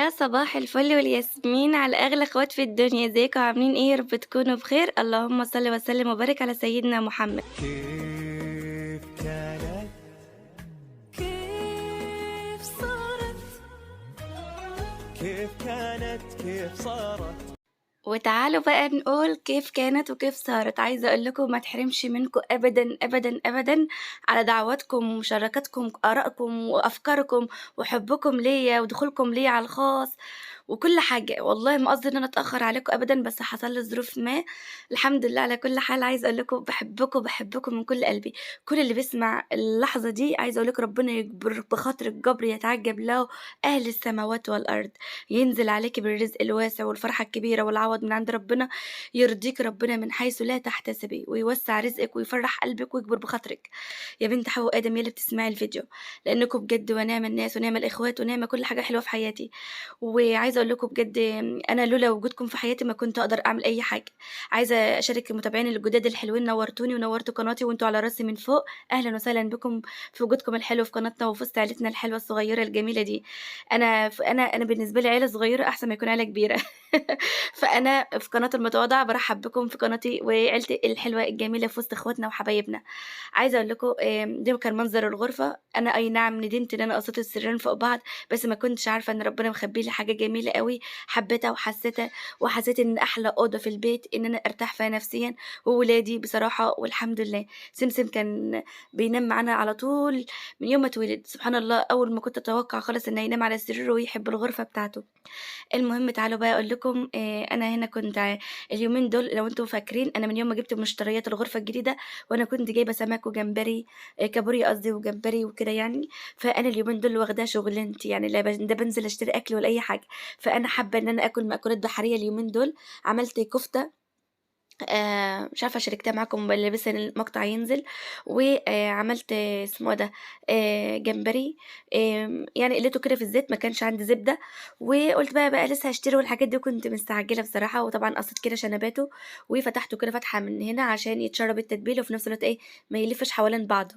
يا صباح الفل والياسمين على أغلى اخوات في الدنيا. ازيكم عاملين ايه؟ يا رب تكونوا بخير. اللهم صل وسلم وبارك على سيدنا محمد. كيف كانت؟ كيف صارت؟ كيف كانت؟ كيف صارت؟ وتعالوا بقى نقول كيف كانت وكيف صارت. عايزة اقول لكم ما تحرمش منكم ابدا ابدا ابدا على دعواتكم ومشاركاتكم ارائكم وافكاركم وحبكم ليا ودخولكم ليا على الخاص وكل حاجة. والله ما قصدي ان انا اتأخر عليكم ابدا، بس حصل لي ظروف ما، الحمد لله على كل حال. عايزة اقول لكم بحبكم بحبكم من كل قلبي. كل اللي بيسمع اللحظة دي عايزة اقول لكم ربنا يجبر بخاطر الجبر يتعجب له اهل السماوات والارض، ينزل عليك بالرزق الواسع والفرحة الكبيرة والعوض من عند ربنا، يرضيك ربنا من حيث لا تحتسبي ويوسع رزقك ويفرح قلبك ويجبر بخاطرك يا بنت حواء ادم يا اللي بتسمعي الفيديو، لانكم بجد ونعم الناس ونعم الاخوات ونعم كل حاجة حلوة في حياتي. وعايزه اقول لكم بجد انا لولا وجودكم في حياتي ما كنت اقدر اعمل اي حاجة. عايزه اشارك المتابعين الجداد الحلوين، نورتوني ونورتوا قناتي وانتوا على راسي من فوق. اهلا وسهلا بكم في وجودكم الحلو في قناتنا وفي وسط عيلتنا الحلوة الصغيرة الجميلة دي. انا بالنسبة لي عيله صغيرة احسن ما يكون عيله كبيرة. فانا في قناة المتواضعة برحب بكم في قناتي وعيلتي الحلوة الجميلة في وسط اخواتنا وحبايبنا. عايزه اقول لكم ده كان منظر الغرفة. انا اي نعم ندمت ان انا قصيت السريرين فوق بعض، بس ما كنتش عارفه ان ربنا مخبي لي حاجة جميلة قوي، حبيتها وحسيتها وحسيت ان احلى اوضة في البيت ان انا ارتاح فيها نفسيا وولادي بصراحة، والحمد لله. سمسم كان بينام معانا على طول من يوم ما اتولد، سبحان الله، اول ما كنت اتوقع خالص انه ينام على السرير ويحب الغرفة بتاعته. المهم تعالوا بقى اقول لكم، انا هنا كنت اليومين دول لو انتم فاكرين انا من يوم ما جبت مشتريات الغرفة الجديدة وانا كنت جايبه سمك وجمبري، كابوريا قصدي وجمبري وكده يعني. فانا اليومين دول واخداها شغلانتي يعني، لا ده بنزل اشتري اكل ولا اي حاجة. فانا حابة ان انا اكل مأكولات بحرية اليومين دول. عملت كفته، مش عارفه شاركتها معاكم ولا لسه المقطع ينزل، وعملت اسمه ده، جمبري، يعني قليته كده في الزيت، ما كانش عندي زبدة، وقلت بقى لسه هشتري والحاجات دي، كنت مستعجلة بصراحة. وطبعا قصيت كده شنباته وفتحته كده فتحه من هنا عشان يتشرب التتبيله، وفي نفس الوقت ايه ما يلفش حوالين بعضه.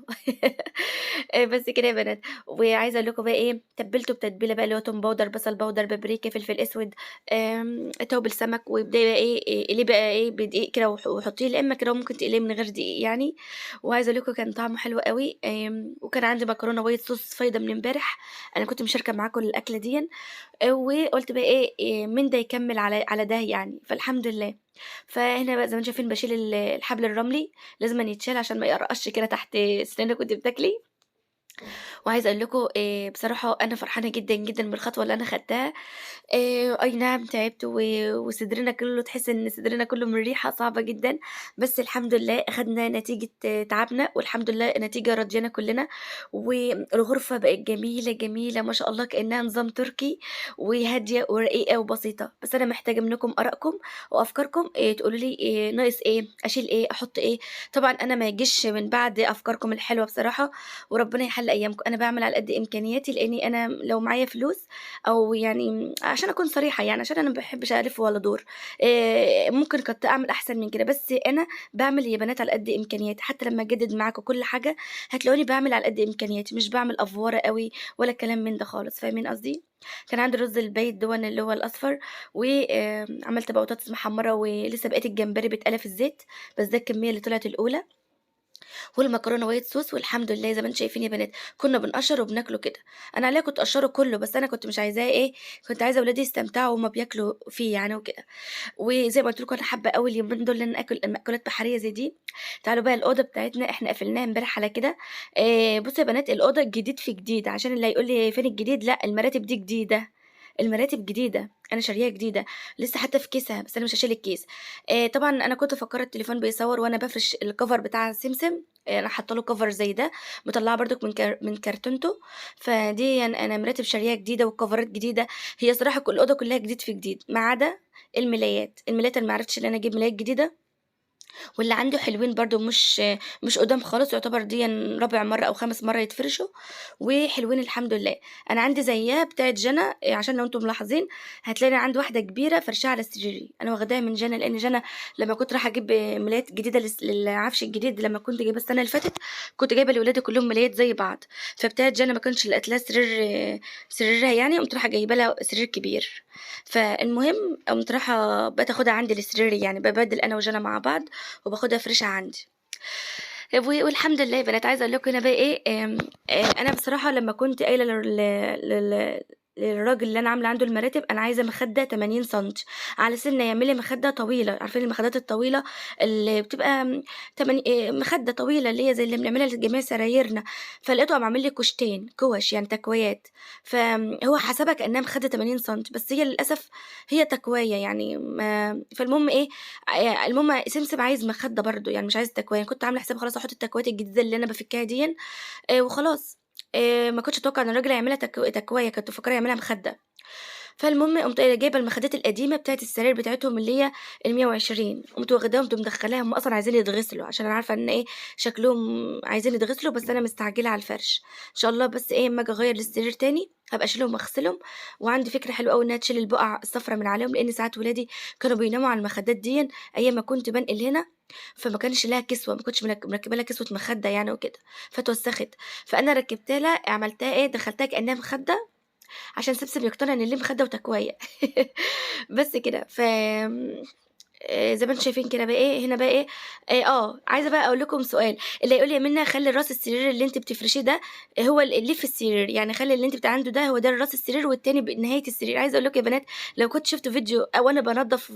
بس كده يا بنات. وعايزه اقول لكم بقى ايه، تبلته بتتبيله بقى اللي هو توم powder، بصل powder، بابريكا، فلفل اسود، توابل سمك، وابداي بقى ايه، قليه بقى ايه بدقيق كده وحطيه، لا اما كده ممكن تقليه من غير دقيق يعني. وعايزه اقول لكم كان طعمه حلو قوي. وكان عندي مكرونه white sauce فايضه من امبارح، انا كنت مشاركة معاكم الاكلة دي، وقلت بقى ايه من ده يكمل على ده يعني، فالحمد لله. فهنا بقى زي ما انتم شايفين بشيل الحبل الرملي، لازم يتشال عشان ما يقرقش كده تحت سنانك وانت بتاكلي. وعايزه اقول لكم، بصراحة انا فرحانة جدا جدا بالخطوه اللي انا خدتها. اي نعم تعبت وصدرنا كله تحس ان صدرنا كله من ريحه صعبة جدا، بس الحمد لله اخدنا نتيجة تعبنا، والحمد لله نتيجة رضينا كلنا. والغرفة بقت جميلة جميلة ما شاء الله، كانها نظام تركي، وهاديه ورقيقه وبسيطة. بس انا محتاجه منكم ارائكم وافكاركم، تقولوا لي ناقص ايه، اشيل ايه، احط ايه. طبعا انا ما يجيش من بعد افكاركم الحلوة بصراحة، وربنا يحل ايامكم. انا بعمل على قد امكانياتي، لاني انا لو معايا فلوس او يعني عشان اكون صريحه يعني، عشان انا ما بحبش الف ولا دور، ممكن كنت اعمل احسن من كده، بس انا بعمل يا بنات على قد امكانياتي. حتى لما اجدد معاكم كل حاجة هتلاقوني بعمل على قد امكانياتي، مش بعمل افوره قوي ولا كلام من ده خالص، فاهمين قصدي؟ كان عندي الرز البيت دون اللي هو الاصفر، وعملت بطاطس محمرة، ولسه بقيت الجمبري بيتقلى في الزيت، بس ده الكمية اللي طلعت الاولى، والمكرونه white sauce. والحمد لله زي ما انتم شايفين يا بنات كنا بنقشر وبناكله كده. انا عليا كنت اقشره كله، بس انا كنت مش عايزاه ايه، كنت عايزه اولادي يستمتعوا وهما بياكلوا فيه يعني وكده. وزي ما قلت لكم انا حابة قوي اليومين دول ان اكل مأكولات بحرية زي دي. تعالوا بقى الاوضة بتاعتنا احنا قفلناها امبارح على كده. بصوا يا بنات الاوضة الجديد في جديد، عشان اللي هيقول لي فين الجديد، لا المراتب دي جديدة، المراتب جديدة، انا شاريها جديدة لسه حتى في كيسها، بس انا مش هشيل الكيس. طبعا انا كنت فكرت التليفون بيصور وانا بفرش ال cover بتاع سمسم، انا حاطه له cover زي ده مطلعه برضك من كرتونته. فدي يعني انا مراتب شاريها جديدة والكفرات جديدة. هي صراحة كل الاوضة كلها جديد في جديد، ما عدا الملايات. الملايات انا ما عرفتش ان انا اجيب ملايات جديدة، واللي عنده حلوين برضو مش قدام خالص، يعتبر دي رابع مرة أو خامس مرة يتفرشوا وحلوين الحمد لله. أنا عندي زيها بتاعت جنى، عشان لو انتم ملاحظين هتلاقي عندي واحدة كبيرة فرشاها على سريري، أنا واخداها من جنى، لأن جنى لما كنت رايحة أجيب ملايات جديدة للعفش الجديد لما كنت جايبه السنة اللي فاتت، كنت جايبة لولادي كلهم ملايات زي بعض، فبتاعت جنى ما كانش لقيت لها سريرها يعني، قمت رايحة جايبة لها سرير كبير. فالمهم قمت رايحة بقيت اخدها عندي لسريري، يعني ببدل انا وجنى مع بعض وباخدها فرشها عندي. والحمد لله يا بنات. عايزه اقول لكم هنا بقى ايه، انا بصراحة لما كنت قايله للراجل اللي انا عامله عنده المراتب انا عايزه مخده 80 سم، على سنة يعمل لي مخده طويلة، عارفين المخدات الطويلة اللي بتبقى مخده طويلة اللي هي زي اللي بنعملها لجميع سرايرنا. فلقيته عم عامل لي كوشتين، كوش يعني تكويات، فهو حسبها كانها مخده 80 سم، بس هي للاسف هي تكوايه يعني ما. فالمهم ايه، المهم سمسم عايز مخده برده، يعني مش عايز تكوايه، كنت عامله حساب خلاص احط التكويات الجديدة اللي انا بفكها دي، وخلاص. ما كنتش اتوقع ان الراجل هيعملها تكوايه، كنت مفكرة يعملها مخده. فالمهم قمت جايبه المخدات القديمة بتاعت السرير بتاعتهم اللي هي ال 120، قمت واخداهم قمت مدخلاهم، هم اصلا عايزين يتغسلوا عشان انا عارفه ان ايه شكلهم عايزين يتغسلوا، بس انا مستعجلة على الفرش ان شاء الله. بس ايه اما اجي اغير للسرير تاني هبقى اشيلهم واغسلهم. وعندي فكرة حلوة قوي انها تشيل البقع الصفرا من عليهم، لان ساعات ولادي كانوا بيناموا على المخدات دي ايام ما كنت بنقل هنا، فما كانش لها كسوه، ما كنتش مركبة لها كسوه مخده يعني وكده، فتوسخت. فانا ركبتها لها، عملتها ايه، دخلتها كانها مخده عشان سمسم يقتنع ان اللي مخده وتكوايه. بس كده. ف زي ما انتم شايفين كده بقى ايه هنا بقى ايه، عايزه بقى اقول لكم سؤال، اللي هيقول لي يا منى خلي راس السرير اللي انت بتفرشيه ده هو اللي في السرير، يعني خلي اللي انت بتاع عنده ده هو ده راس السرير والتاني بنهاية السرير. عايزه اقول لكم يا بنات لو كنت شفتوا فيديو او انا بنظف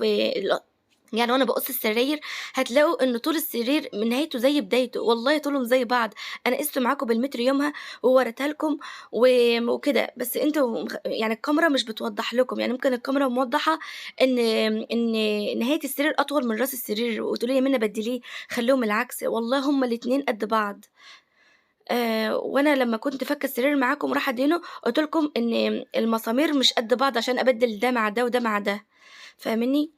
يعني وانا بقص السراير، هتلاقوا ان طول السرير من نهايته زي بدايته، والله طولهم زي بعض. انا قست معاكم بالمتر يومها ووريتها لكم وكده، بس انتوا يعني الكاميرا مش بتوضح لكم، يعني ممكن الكاميرا موضحة ان نهاية السرير اطول من راس السرير، وتقولوا لي يا منى بدليه خليهم العكس، والله هما الاتنين قد بعض. وانا لما كنت فاكه السرير معاكم راح ادينه قلت لكم ان المسامير مش قد بعض عشان ابدل ده مع ده وده مع ده، فاهميني؟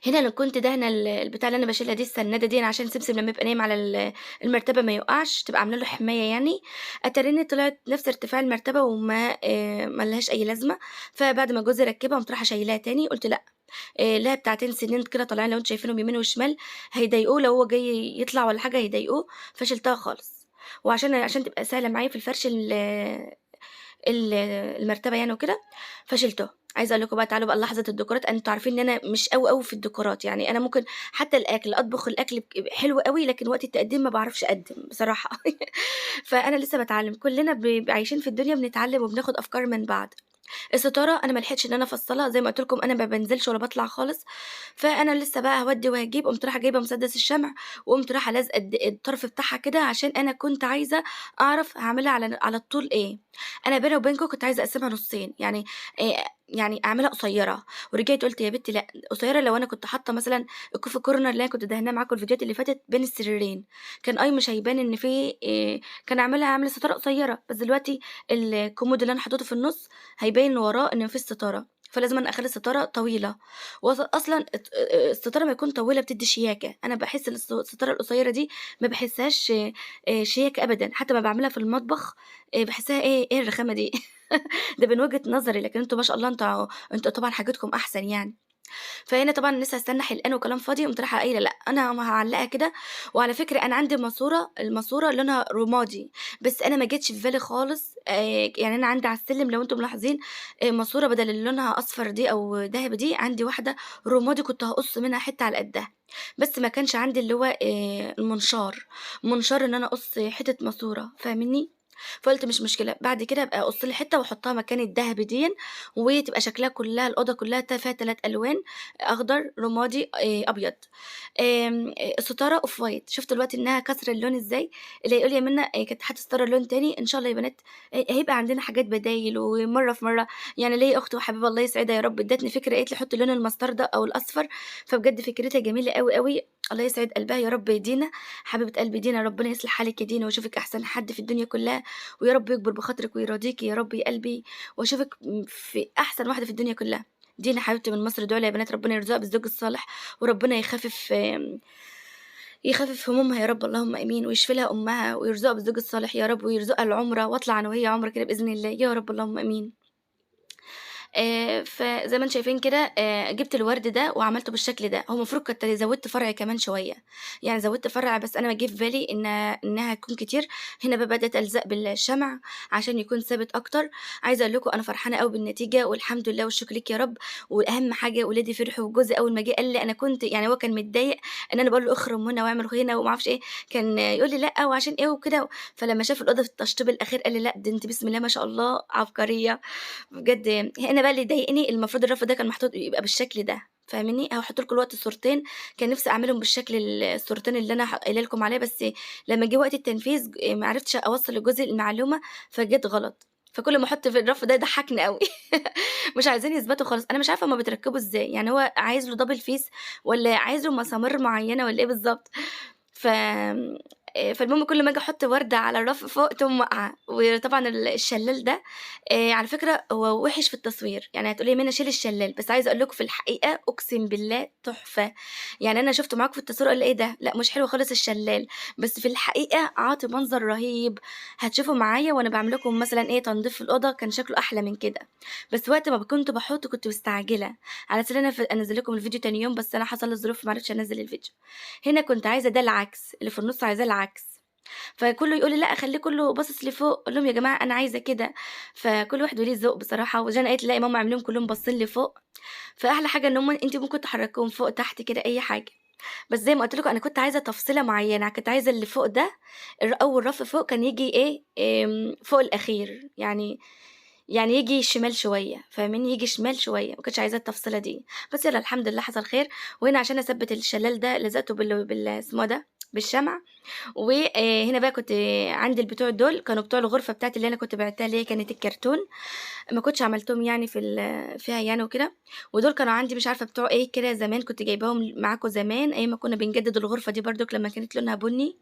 هنا انا كنت دهنه البتاع اللي انا بشيلها دي، السناده دي، عشان سمسم لما يبقى نايم على المرتبة ما يقعش، تبقى عامله له حماية يعني. اتاريني طلعت نفس ارتفاع المرتبة وما ما لهاش اي لازمه. فبعد ما جوزي ركبها قمت رايحة شايلاها تاني، قلت لا، لها بتاعتين سنين كده طالعين لو انتوا شايفينهم يمين وشمال، هيضايقوه لو هو جاي يطلع ولا حاجة هيضايقوه، فشلتها خالص. وعشان تبقى سهلة معايا في الفرش المرتبة يعني وكده، فشلته. عايزه اقول لكم بقى تعالوا بقى لحظة الديكورات. انتوا عارفين ان انا مش قوي قوي في الديكورات، يعني انا ممكن حتى الاكل اطبخ الاكل حلو قوي، لكن وقت التقديم ما بعرفش اقدم بصراحة. فانا لسه بتعلم، كلنا عايشين في الدنيا بنتعلم وبناخد افكار من بعض. الستارة انا ما لحقتش ان انا افصلها، زي ما قلت لكم انا ما بنزلش ولا بطلع خالص، فانا لسه بقى هودي وهجيب. قمت رايحة جايبه مسدس الشمع وقمت رايحة لازقه الطرف بتاعها كده، عشان انا كنت عايزه اعرف هعملها على الطول ايه. انا بيني وبينكم كنت عايزه اقسمها نصين، يعني إيه، يعني اعملها قصيرة، ورجعت قلت يا بنتي لا قصيرة، لو انا كنت حاطه مثلا ال coffee corner اللي انا كنت دهناه معاكم الفيديوهات اللي فاتت بين السريرين، كان اي مش هيبان ان في إيه، كان اعمل ستارة قصيرة. بس دلوقتي الكومود اللي انا حطيته في النص هيبين وراه ان في ستارة، فلازم انا اخلي الستارة طويلة. واصلا الستارة ما يكون طويلة بتدي شياكه، انا بحس الستارة القصيرة دي ما بحسهاش شياكه ابدا، حتى ما بعملها في المطبخ بحسها ايه الرخامه دي. ده من وجهه نظري، لكن انتوا ما شاء الله انتوا طبعا حاجتكم احسن يعني. فهنا طبعا لسه هستنى حلقان وكلام فاضي، قمت رايحة قايله لا انا هعلقها كده. وعلى فكرة انا عندي ماسوره، الماسورة لونها رمادي، بس انا ما جتش في بالي خالص. يعني انا عندي على السلم لو انتم ملاحظين، ماسوره بدل اللي لونها اصفر دي او ذهبي دي، عندي واحدة رمادي كنت هقص منها حتة على قدها، بس ما كانش عندي اللي هو المنشار، منشار ان انا اقص حتة ماسوره، فاهميني؟ فقلت مش مشكلة بعد كده ابقى اقص لي حتة واحطها مكان الذهب دي، وتبقى شكلها كلها الاوضة كلها فيها 3 الوان، اخضر رمادي ابيض. الستارة off white، شفتوا دلوقتي انها كسر اللون ازاي؟ اللي يقول يا منى كانت حاطه ستارة لون تاني. ان شاء الله يا بنات هيبقى عندنا حاجات بدايل، ومرة في مرة يعني ليا اخت وحبيبه الله يسعدها يا رب ادتني فكرة، قالت لي حط لون المستردة او الاصفر، فبجد فكرتها جميلة قوي قوي، الله يسعد قلبها يا رب. يا دينا حبيبه قلبي دينا، ربنا يصلح حالك يا دينا واشوفك احسن حد في الدنيا كلها، ويا رب يكبر بخاطرك ويرضيكي يا رب يا قلبي، واشوفك في احسن واحدة في الدنيا كلها. دينا حبيبتي من مصر، دعوا لي يا بنات ربنا يرزقها بالزوج الصالح، وربنا يخفف يخفف همومها يا رب، اللهم امين، ويشفي لها امها ويرزقها بالزوج الصالح يا رب، ويرزقها العمرة، واطلع انا وهي عمره كده باذن الله يا رب، اللهم امين. فزي ما انتم شايفين كده، جبت الورد ده وعملته بالشكل ده. هو المفروض كنت زودت فرع كمان شوية، يعني زودت فرع، بس انا ما جه في بالي انها تكون كتير. هنا بقى بدات الزق بالشمع عشان يكون ثابت اكتر. عايزه اقول لكم انا فرحانة قوي بالنتيجة، والحمد لله والشكر لك يا رب. واهم حاجة ولادي فرحوا، وجوزي اول ما جه قال لي انا كنت يعني هو كان متضايق ان انا بقول له اخرم هنا واعمل هنا وما اعرفش ايه، كان يقول لي لا وعشان ايه وكده. فلما شاف الاوضة في التشطيب الاخير قال لي لا ده انت بسم الله ما شاء الله عبقرية بجد. هنا بقى اللي ضايقني، المفروض الرف ده كان محطوط يبقى بالشكل ده، فاهميني؟ هحط لكم الوقت الصورتين، كان نفسي اعملهم بالشكل الصورتين اللي انا قايله لكم عليه، بس لما جه وقت التنفيذ ما عرفتش اوصل لجوزي المعلومة فجيت غلط. فكل ما احط في الرف ده يضحكني قوي. مش عايزين يثبتوا خالص. انا مش عارفه هما بيتركبوا ازاي، يعني هو عايز له double face ولا عايز له مسامير معينة ولا ايه بالظبط. فالمهم كل ما اجي احط ورده على الرف فوق تقوم واقعه. وطبعا الشلال ده، على فكرة هو وحش في التصوير، يعني هتقولي منى شيل الشلال، بس عايزه اقول لكم في الحقيقة اقسم بالله تحفة. يعني انا شفته معاكم في التصوير قال ايه ده، لا مش حلو خالص الشلال، بس في الحقيقة عاطي منظر رهيب. هتشوفوا معايا وانا بعمل لكم مثلا ايه تنظيف في الاوضة كان شكله احلى من كده، بس وقت ما كنت بحطه كنت مستعجلة على اساس انا انزل لكم الفيديو تاني يوم، بس انا حصل لي ظروف ما عرفتش انزل الفيديو. هنا كنت عايزه ده العكس، اللي في النص عايزاه العكس، فكله يقول لي لا خليه كله باصص لفوق، اقول لهم يا جماعة انا عايزه كده. فكل واحد وليه ذوق بصراحة. وجانا قالت لي لا يا ماما اعمليهم كلهم باصين لفوق. فاحلى حاجة ان هم انت ممكن تحركيهم فوق تحت كده اي حاجة، بس زي ما قلت لكم انا كنت عايزه تفصيله معينة، كنت عايزه اللي فوق ده اول رف فوق كان يجي ايه فوق الاخير، يعني يجي شمال شوية، فاهمين؟ يجي شمال شوية، ما كنتش عايزه التفصيله دي، بس يلا الحمد لله حصل خير. وهنا عشان اثبت الشلال ده لزقته بال اسمه ده بالشمع. وهنا بقى كنت عندي البتوع دول كانوا بتوع الغرفة بتاعتي اللي انا كنت بعتها اللي هي كانت الكرتون، ما كنتش عملتهم يعني في فيها يعني وكده. ودول كانوا عندي مش عارفه بتوع ايه كده زمان، كنت جايباهم معاكم زمان ايام ما كنا بنجدد الغرفة دي برضك لما كانت لونها بني،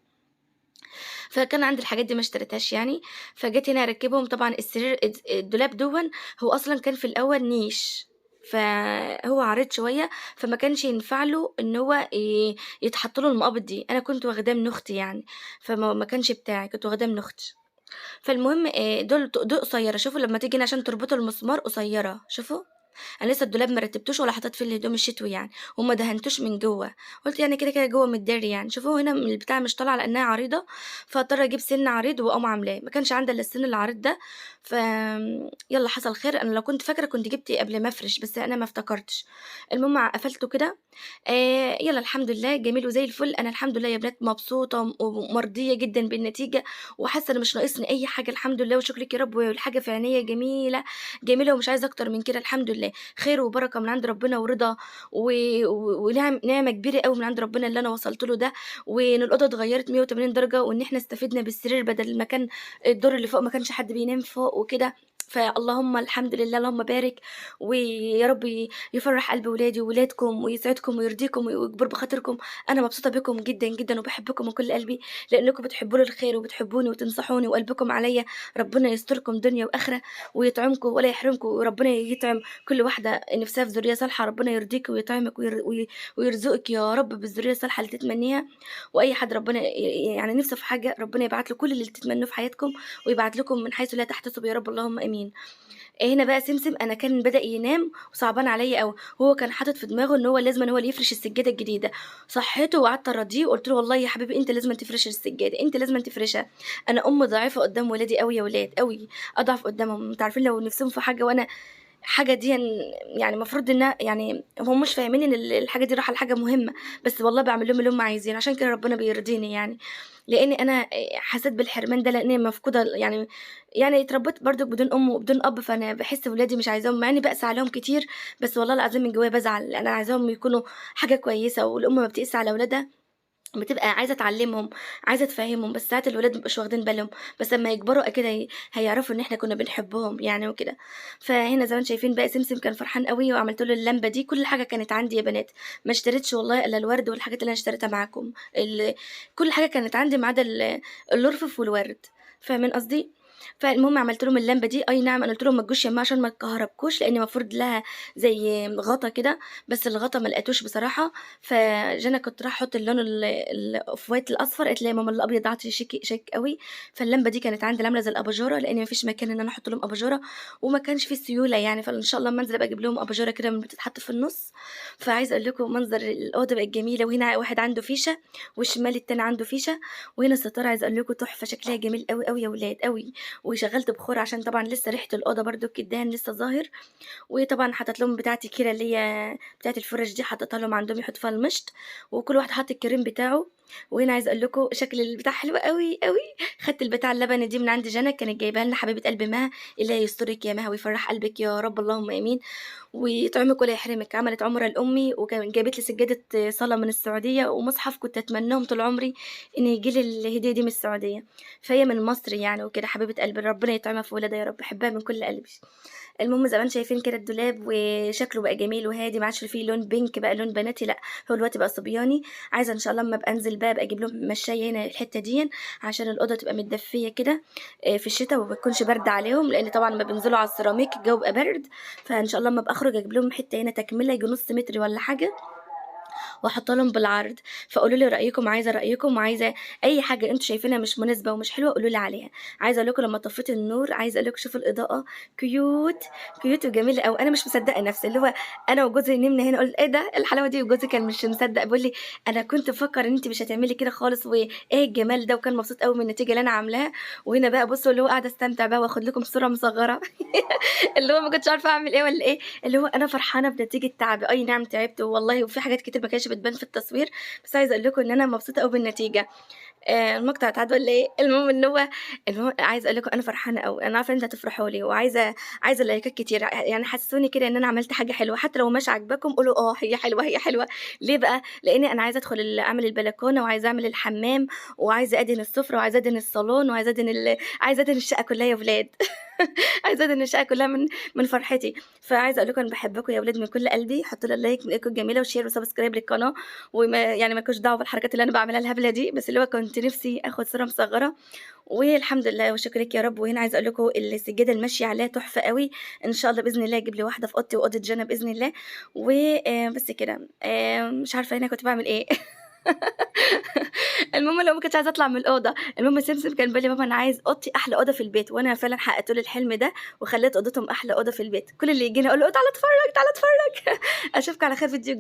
فكان عندي الحاجات دي ما اشتريتهاش يعني. فجيت هنا اركبهم. طبعا السرير الدولاب دون هو اصلا كان في الاول نيش، فهو عريض شوية، فما كانش ينفع له ان هو يتحط له المقابض دي. انا كنت واخداه من اختي يعني، فما ما كانش بتاعي، كنت واخداه من اختي. فالمهم دول قصيرة، شوفوا لما تيجي هنا عشان تربطوا المسمار قصيرة، شوفوا انا لسه الدولاب ما رتبتوش ولا حطيت فيه الهدوم الشتوي يعني، وما دهنتوش من جوه، قلت يعني كده كده جوه متداري يعني. شوفوا هنا البتاع مش طالعه لانها عريضة، فاضطر اجيب سن عريض واقوم عاملاه، ما كانش عندي الا السن العريض ده. ف يلا حصل خير. انا لو كنت فاكره كنت جبت قبل ما افرش، بس انا ما افتكرتش. المهم قفلته كده. يلا الحمد لله جميل وزي الفل. انا الحمد لله يا بنات مبسوطة ومرضيه جدا بالنتيجة، وحاسه ان مش ناقصني اي حاجة الحمد لله وشكرك يا رب. والحاجة في عينيا جميلة جميلة ومش عايزه اكتر من كده الحمد لله. خير وبركة من عند ربنا ورضا ونعم، نعمه كبيرة قوي من عند ربنا اللي انا وصلت له ده، وان الاوضة اتغيرت 180 درجه، وان احنا استفدنا بالسرير بدل ما كان الدور اللي فوق ما كانش حد بينام فوق وكده. فاللهم الحمد لله، اللهم بارك، ويا رب يفرح قلب ولادي وولادكم ويسعدكم ويرضيكم ويكبر بخاطركم. انا مبسوطة بكم جدا جدا وبحبكم من كل قلبي، لانكم بتحبوا لي الخير وبتحبوني وتنصحوني وقلبكم عليا. ربنا يستركم دنيا واخره ويطعمكم ولا يحرمكم، وربنا يطعم كل واحدة نفسها في ذرية صالحه. ربنا يرضيك ويطعمك ويرزقك يا رب بالذريه الصالحة اللي تتمنيها. واي حد ربنا يعني نفسه في حاجة ربنا يبعت له كل اللي تتمنوه في حياتكم، ويبعت لكم من حيث لا تحتسب يا رب، اللهم امين. هنا بقى سمسم انا كان بدا ينام وصعبان عليا قوي، وهو كان حاطط في دماغه ان هو لازم هو اللي يفرش السجادة الجديدة. صحيته وقعدت اراضيه وقلت له والله يا حبيبي انت لازم تفرش السجادة، انت لازم تفرشها. انا ام ضعيفة قدام ولادي قوي يا ولاد، قوي اضعف قدامهم. انتوا عارفين لو نفسهم في حاجة وانا حاجة دي يعني المفروض ان يعني هم مش فاهمين ان الحاجة دي رايحة لحاجة مهمة، بس والله بعمل لهم اللي هم عايزينه، عشان كده ربنا بيرضيني يعني، لان انا حسيت بالحرمان ده لاني مفقودة يعني اتربيت برضو بدون ام وبدون اب، فانا بحس ولادي مش عايزاهم، مع اني بقسى عليهم كتير، بس والله العظيم من جوايا بزعل. انا عايزاهم يكونوا حاجة كويسة، والام ما بتقسى على اولادها بتبقى عايزه تعلمهم، عايزه تفهمهم، بس ساعات الولاد مبقوش واخدين بالهم، بس لما يكبروا اكيد هيعرفوا ان احنا كنا بنحبهم يعني وكده. فهنا زي ما انتم شايفين بقى سمسم كان فرحان قوي، وعملت له اللمبة دي. كل حاجة كانت عندي يا بنات، ما اشتريتش والله الا الورد والحاجات اللي انا اشتريتها معاكم، كل حاجة كانت عندي ما عدا الرفف والورد، فاهمين قصدي؟ فالمهم عملت لهم اللمبة دي، اي نعم انا قلت لهم ما تجوش يمها عشان ما تكهربكوش، لان المفروض لها زي غطا كده، بس الغطا ما لقيتوش بصراحة. فجنى كنت راح احط اللون ال off white الاصفر، قالت لي يا ماما الابيض عاطي شيك شيك قوي. فاللمبه دي كانت عندي عامله زي الاباجوره، لان ما فيش مكان ان انا احط لهم اباجوره وما كانش في سيولة يعني. فان شاء الله لما انزل ابقى اجيب لهم اباجوره كده من بتتحط في النص. فعايزه اقول لكم منظر الاوضة بقت جميلة، وهنا واحد عنده فيشه والشمال التاني عنده فيشه، وهنا الستارة عايزه اقول لكم تحفة، شكلها جميل قوي قوي يا ولاد قوي. وشغلت بخور عشان طبعا لسه ريحه الاوضة برضو الدهان لسه ظاهر. وطبعا حطيت لهم بتاعتي كده اللي هي بتاعه الفرش دي، حطيتها لهم عندهم يحطوا فيها المشط، وكل واحد حط الكريم بتاعه. وهنا عايزه اقول لكم شكل البتاع حلو قوي قوي. خدت البتاع اللبن دي من عند جنى، كانت جايباها لنا حبيبه قلب مها، الله يسترك يا مها ويفرح قلبك يا رب، اللهم امين، ويطعمك ولا يحرمك. عملت عمره لامي، وكان جابت لي سجادة صلاة من السعودية ومصحف، كنت اتمناهم طول عمري ان يجي لي الهدية دي من السعودية، فهي من مصر يعني وكده. حبيبه قلبي ربنا يطعمها في ولادها يا رب، بحبها من كل قلبي. المهم زي ما انتم شايفين كده الدولاب وشكله بقى جميل وهادي، ما عادش فيه لون pink بقى لون بناتي، لا هو دلوقتي بقى صبياني. عايزه ان شاء الله لما ابقى انزل بقى ابقى اجيب لهم مشايه هنا الحتة دي عشان الاوضة تبقى متدفيه كده في الشتاء وما بتكونش برد عليهم، لان طبعا لما بينزلوا على السيراميك الجو بقى برد. فان شاء الله لما ابقى اخرج اجيب لهم حتة هنا تكمله يجي نص متر ولا حاجة، واحط لهم بالعرض. فقولوا لي رايكم، عايزه رايكم، وعايزه اي حاجة انتوا شايفينها مش مناسبة ومش حلوة قولوا لي عليها. عايزه اقول لكم لما طفيت النور، عايزه اقول لكم شوفوا الاضاءة cute cute وجميلة قوي. انا مش مصدقه نفسي، اللي هو انا وجوزي نمنا هنا قلت ايه ده الحلاوة دي، وجوزي كان مش مصدق بيقول لي انا كنت بفكر ان انت مش هتعملي كده خالص، وايه الجمال ده، وكان مبسوط قوي من النتيجة اللي انا عاملاها. وهنا بقى بصوا اللي هو قاعدة استمتع بقى واخد لكم صوره مصغرة اللي هو ما كنتش عارفه اعمل ايه ولا ايه، اللي هو انا فرحانة بنتيجة تعبي. اي نعم تعبت والله، وفي حاجات كتير ما كانتش بتبان في التصوير، بس عايزه اقول لكم ان انا مبسوطة قوي بالنتيجة. المقطع اتعاد ولا ايه؟ المهم ان هو المهم عايزه اقول لكم انا فرحانة قوي، انا عارفه ان انتوا هتفرحوا لي، وعايزه لايكات كتير، يعني حسسوني كده ان انا عملت حاجة حلوة، حتى لو مش عاجباكم قولوا اه هي حلوة هي حلوة. ليه بقى؟ لان انا عايزه ادخل اعمل البلكونه، وعايزه اعمل الحمام، وعايزه ادهن السفرة، وعايزه ادهن الصالون، وعايزه ادهن عايزه ادهن الشقة كلها يا ولاد عايزه ادهن الشقة كلها من فرحتي. فعايزه اقول لكم انا بحبكم يا ولاد من كل قلبي، حطوا لي like من ايدكم الجميلة، و share و subscribe للقناة، وما يعني ما لكوش دعوه بالحركات اللي انا بعملها الهبلة دي، بس اللي هو كنت نفسي اخد صوره مصغرة، والحمد لله وشكرك يا رب. وهنا عايزه اقول لكم السجادة الماشية عليها تحفة قوي، ان شاء الله باذن الله اجيب لي واحدة في اوضتي واوضه جنى باذن الله. وبس كده، مش عارفه هنا كنت بعمل ايه المهم لو ما كنتش عايزه اطلع من الاوضة. المهم سمسم كان بالي بابا انا عايز اوضتي احلى اوضة في البيت، وانا فعلا حققت له الحلم ده وخليت اوضتهم احلى اوضة في البيت. كل اللي يجينا اقول له تعالى اتفرج تعالى اتفرج اشوفكم على خير فيديو.